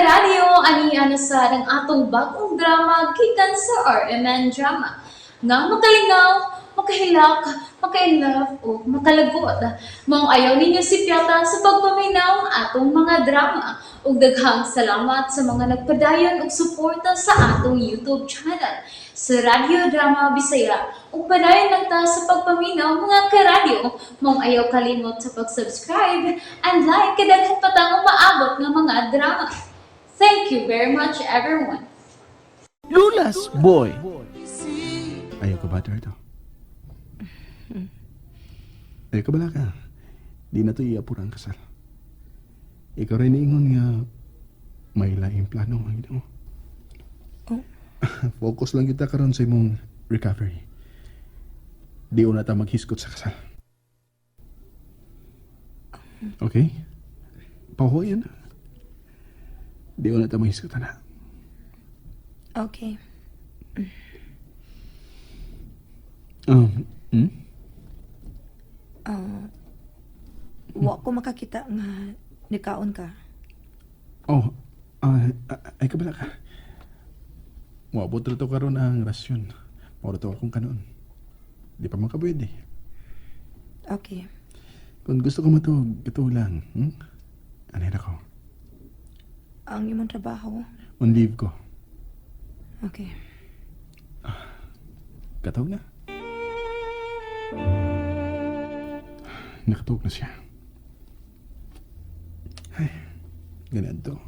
Karadyo, ani na sa ang atong bagong drama gikan sa RMN Drama. Nga makalingaw, makahilak, maka-inlove o makalagot. Maong ayaw ninyo sipyata sa pagpaminaw ang atong mga drama. Ug daghang salamat sa mga nagpadayon og suporta sa atong YouTube channel sa Radyo Drama Bisaya. Ug padayon lang ta sa pagpaminaw, mga karadyo. Maong ayaw kalimot sa pag-subscribe and like kay daghan pa tang umaabot nga mga drama. Thank you very much, everyone. Lulas Boy. Ayaw ka ba, Dardo? Ayaw ka bala ka. Di na to iapura ang kasal. Ikaw rin niingon nga may laing plano ang ginoo. Oh. Focus lang kita karon sa imong recovery. Di una ta maghisgot sa kasal. Okay? Pahuwayan na. Di una ta maghisgot na. Okay. Wa ko makakita nga nikaon ka. Oh, ay kabala ka. Moabot na to karon ang rasyon. Mao to akong kanon. Di pa man ka pwede. Okay. Kung gusto ko matug, ito lang. Anay na ko. Ang imong trabaho. On leave ko. Okay. Katog na. Nakatog na siya. Ay, ganado.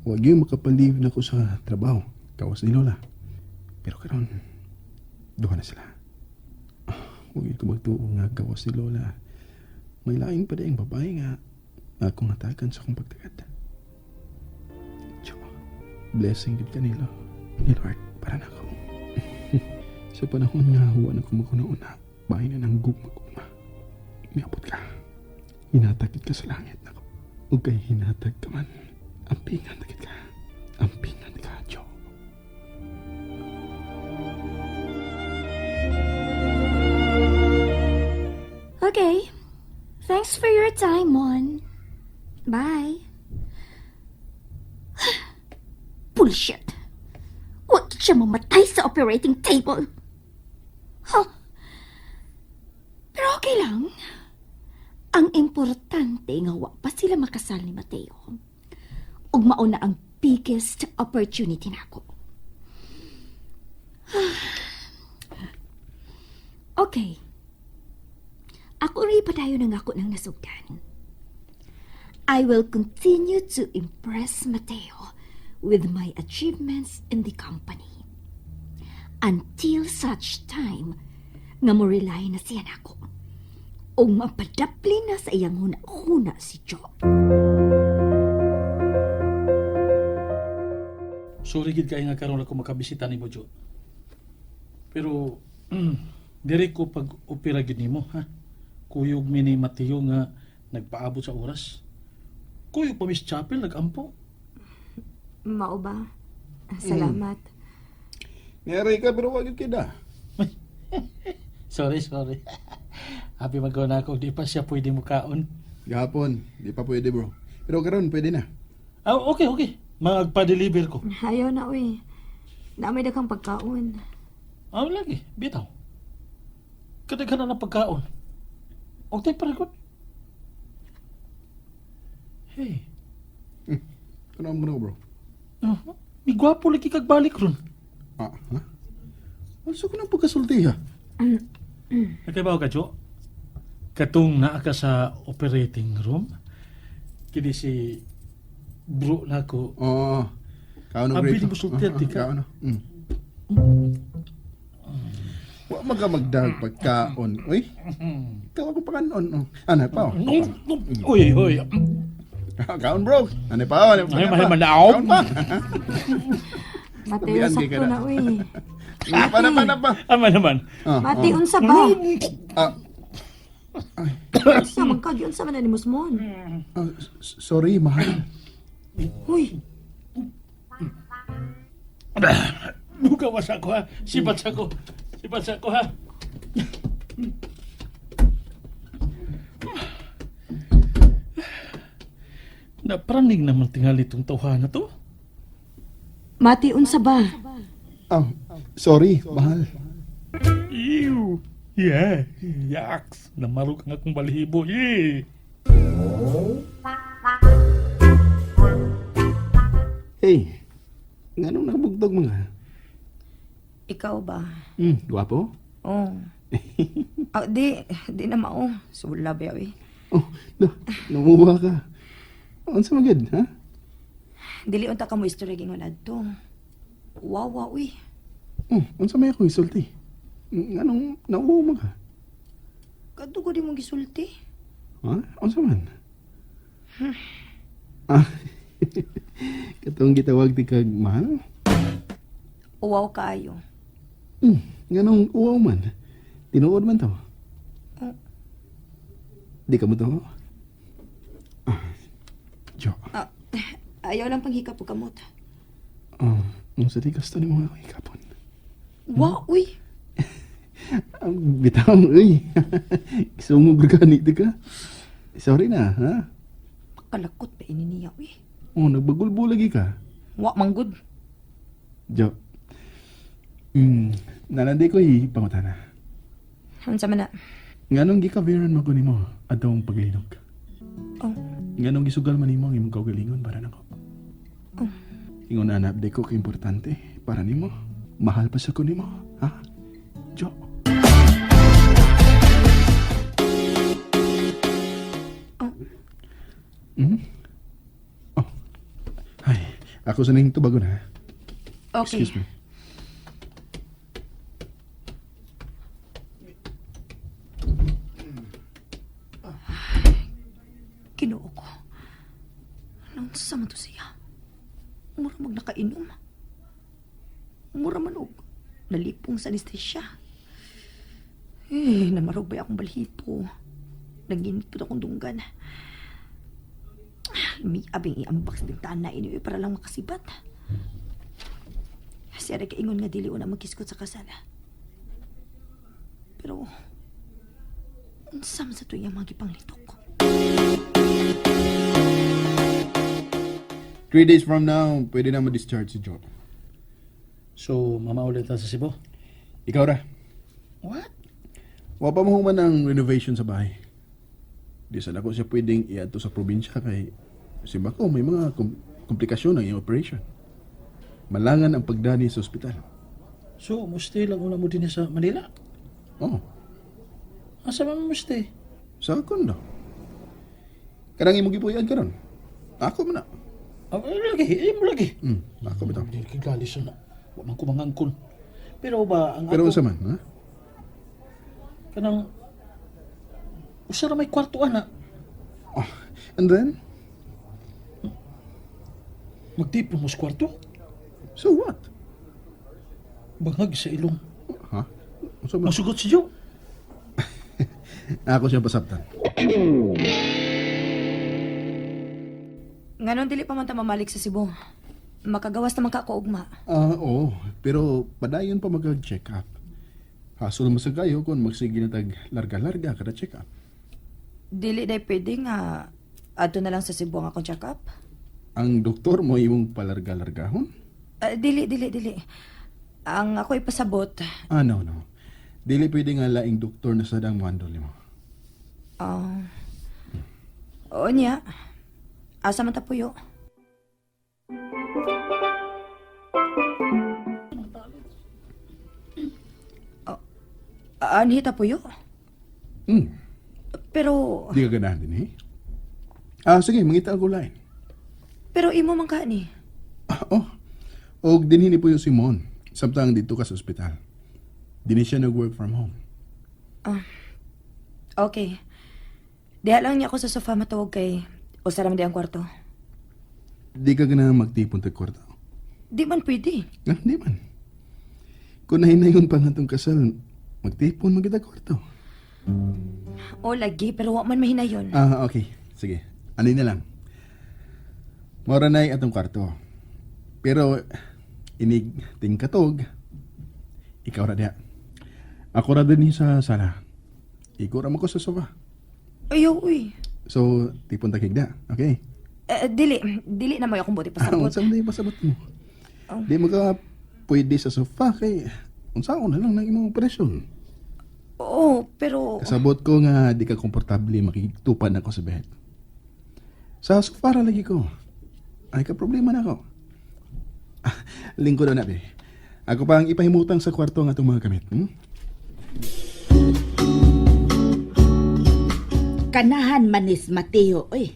Huwag yung makapalive na ko sa trabaho. Kawas ni Lola. Pero karon, duha na sila. Huwag yung kumagtuo nga gawas ni Lola. May laing pa yung babae nga akong hatakan sa akong pagtagad. Tiyo, blessing gid ka nila. Ni Lord, para na ako. Sa panahon nga, huwa na kumakuna-una, bahay na ng gugma-gugma. Miabot ka. Hinatag ka sa langit. Nako. Ug kay hinatag ka man. Ampingan na ka. Ampingan ka, Joe. Okay. Thanks for your time, Mon. Bye. Bullshit. Huwag siya mamatay sa operating table. Huh. Pero okay lang. Ang importante nga wa pa sila makasal ni Mateo. Ug mao na ang biggest opportunity nako. Okay. Ako rin padayon ng ako ng nasugdan. I will continue to impress Mateo with my achievements in the company. Until such time nga mo rely na siya nako. O mapadapli na sa iyang huna-huna si Joe. Sorry gid kay nga karon ako makabisita nimo, Jo. Pero diri ko pag opera gid nimo, ha. Kuyog mi ni Mateo nga nagpaabot sa oras. Kuyog pa Miss Chapel nagampo. Mao ba? Salamat. Neray ka pero wag kita. Sorry, sorry. Happy magawa na ako, di pa siya pwede mukaon. Gahapon, di pa pwede, bro. Pero karon pwede na. Ah, okay, okay. Magpa-deliver ko. Ayaw na, uy. Na may daghang pagkaon. Ah, lagi, bitaw. Kadaghan na ng pagkaon. Og tay paragot. Hey, Ano mo na, bro? oh, may gwapo lagi kag balik ron. Ah, ha? Ano ko nang pagkasulti ha? Nagkabaw ka, Jo? Katong naa ka sa operating room, kini si bro na ko. Oo. Kaon og Abi, grape. di mo sulti, Ah, di ka. Kaon. Wa man ka magdag pagkaon. Uy. Ikaw ako pakanon. Oh. Ano pa? Oh. Uy, uy. Kaon, bro. Ano pa? Oh, ano pa? Ay, Ano pa? mahal manaog. Kaon pa. Mateo, Tabian kay sakto ka na. na, uy. Ano pa, ano pa, ano pa? Ama naman. Ah, Mati, unsa ba? Ah, Unsa man ka? Unsa man na ni Musmon? ah, sorry, mahal. Uy, Bukawas ako ha. Sibat sa ko. Sibat sa ko ha. Napraning naman tingali itong tawhana na to. Mati, unsa ba? Oh, sorry, mahal. Ew! Yeah! Yaks! Namarog ang akong balihibo. Yeah! Hey, nganong nabugtog mga? Ikaw ba? Gwapo? Oh. Ah, di, di na mao. Sula ba eh. Oh, no, namuha ka. Unsa man gud, ha? Dili unta ka mo istorya gingon adto. Wawa uy. Oh, unsa may akong isulti? Nganong nauwa man ka? Kadto ko di mo gisulti. Ha? Unsa man? Ah, katong gitawag ti kag mahal? Uwaw kaayo. Nganong uwaw man? Tinuod man to. Oh. Di ka mo to? Ah, Jo, Ah, ayaw lang panghikap og kamot. oh, unsa di gusto nimo nga ako hikapon? Wa uy. Ang bitaw, uy. Sungog ka ni ka. Sorry na, ha? Kalakot pa ini niya uy. Oh, nagbagulbo lagi ka. Wa manggod. Jo. Nananday ko pangutana. Unsa man na? Nganong gikaveran mo ko nimo adtong paglinog? Oh. Nganong gisugal man nimo ang imong kaugalingon para nako? Oh. Ingon anap di ko kaimportante para nimo. Mahal pa sa ko nimo, ha? Jo. Oh. Oh. Ay, ako sa ning tubagon ha. Okay. Excuse me. Kinuo ko. Naunsa man to siya? Mura mag nakainom. Mura man og nalipong sa anesthesia. Eh, namarog ba akong balhipo? Nanginit po akong dunggan. May abing i-unbox bintana ini eh, para lang makasibat. Siya rin kaingon nga dili una magkiskot sa kasal. Pero, unsa man sa tuwing ang mga gipanglitok? 3 days from now, pwede na ma-discharge si Jo. So, mama ulit ta sa Cebu. Ikaw ra. What? Wa pa mo human ang renovation sa bahay. Di sa ko siya pwedeng iadto sa probinsya kay si Bako may mga komplikasyon ang iyang operation. Malangan ang pagdani sa ospital. So, musti lang una mo din sa Manila? Oh, Asa man musti? sa akon daw. Kanang imong gipuy-an karon. Ako man na. Ah, lagi, eh, mo lagi. Ako bitaw. Hindi kay galis na. Wa man ko mangangkon. Pero ba ang Pero ako unsa man, ha? kanang usa ra may kwarto ana. Oh, and then Magtipon mo sa kwarto. so what? Bangag sa ilong. Ha? Unsa man? Masugot si Joe. Ako siya pasabtan. Nganon dili pa man ta mamalik sa Cebu. Makagawas naman ka ako ugma. Ah, oo. Pero padayon pa mag-check up. Hasol mo sa kayo kung magsige na tag larga-larga kada check up. Dili day pwede nga adto na lang sa Cebu ang akong check up. Ang doktor mo imong palarga-largahon? Ah, dili dili dili. Ang ako ipasabot, Ah, no, no. Dili pwede nga laing doktor na sad ang muhandol nimo. ah. Oo niya. Asa man ta puyo? Oh, anhi ta puyo? Pero Di ka ganahan din, eh? Ah, sige, mangita ako lain. pero imo man ka ni. Ah, oh. Og dinhi ni po yung Simon. Samtang dito ka sa ospital. Dinhi siya nag-work from home. Okay. Diha lang niya ako sa sofa matawag kay usa ra man di ang kwarto. Di ka ganahan magtipon tag kwarto. Di man pwede. Ah, di man. Kung nahinayon pa nga tong kasal, magtipon man kita kwarto. O lagi pero wa man mahinayon. Ah, okay. Sige. Ano na lang. Maura na atong kwarto. Pero, inig tingkatog, ikaw ra diha. Ako ra din sa sala. Ikaw ra man ko sa sofa. Ayaw uy. So, tipon ta kigda. Okay? Eh, dili, dili na may akong buti pasabot. Unsa man pasabot mo? Di mo ka pwede sa sofa kay unsaon na lang nang imong operasyon. Oo, pero Kasabot ko nga di ka komportable makigtupan ako sa bed. Sa sofa ra lagi ko. Ay ka problema na ako. Ah, lingkod na be. Ako pa ang ipahimutang sa kwarto ang atong mga gamit. Kanahan manis Mateo, oy.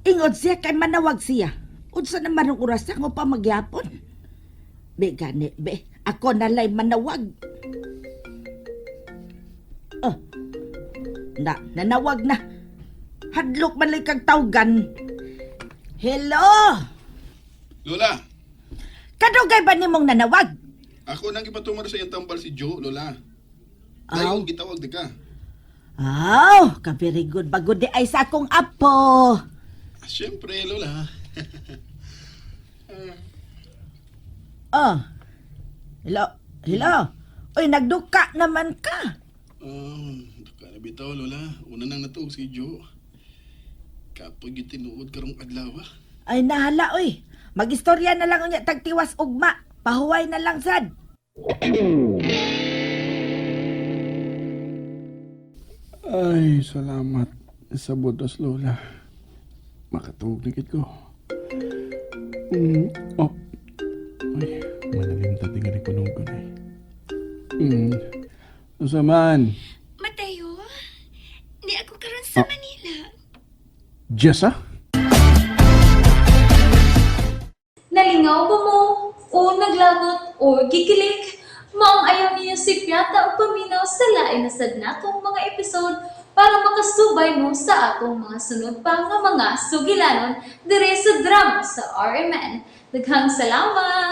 Ingod siya kay manawag siya. Unsa naman ang oras ako pa magyapon? Be gani, be. Ako nalay manawag. Oh. Na, nanawag na. Hadlok man lay kag tawgan. Hello! Lola, Kadugay ba nimong nanawag? ako nang ipatumar sa iyang tambal si Joe, Lola. Aw. Dayon gitawag di ka. Aw, ka very good bagod di ay sa akong apo. Ah, siyempre, Lola. Oh. Hello, hello. Uy, nagduka naman ka. Duka na bitaw, Lola. Una nang natuog si Joe. Kapag yung tinuod karong adlaw, ah. Ay nahala oy. Magistorya na lang unya tagtiwas ugma. Pahuway na lang sad. Ay, salamat sa budos, Lola. Makatuog na gid ko. Oh. Ay, malalim tatingan ko nung eh. Unsa man? Mateo, di ako karon sa Manila. Jessa? Nalingaw ba mo? O naglagot o gikilig? Maong ayaw niyo si Piata o paminaw sa lain na sad natong mga episode para makasubay mo sa atong mga sunod pa nga mga sugilanon dire sa drama sa RMN. Daghang salamat!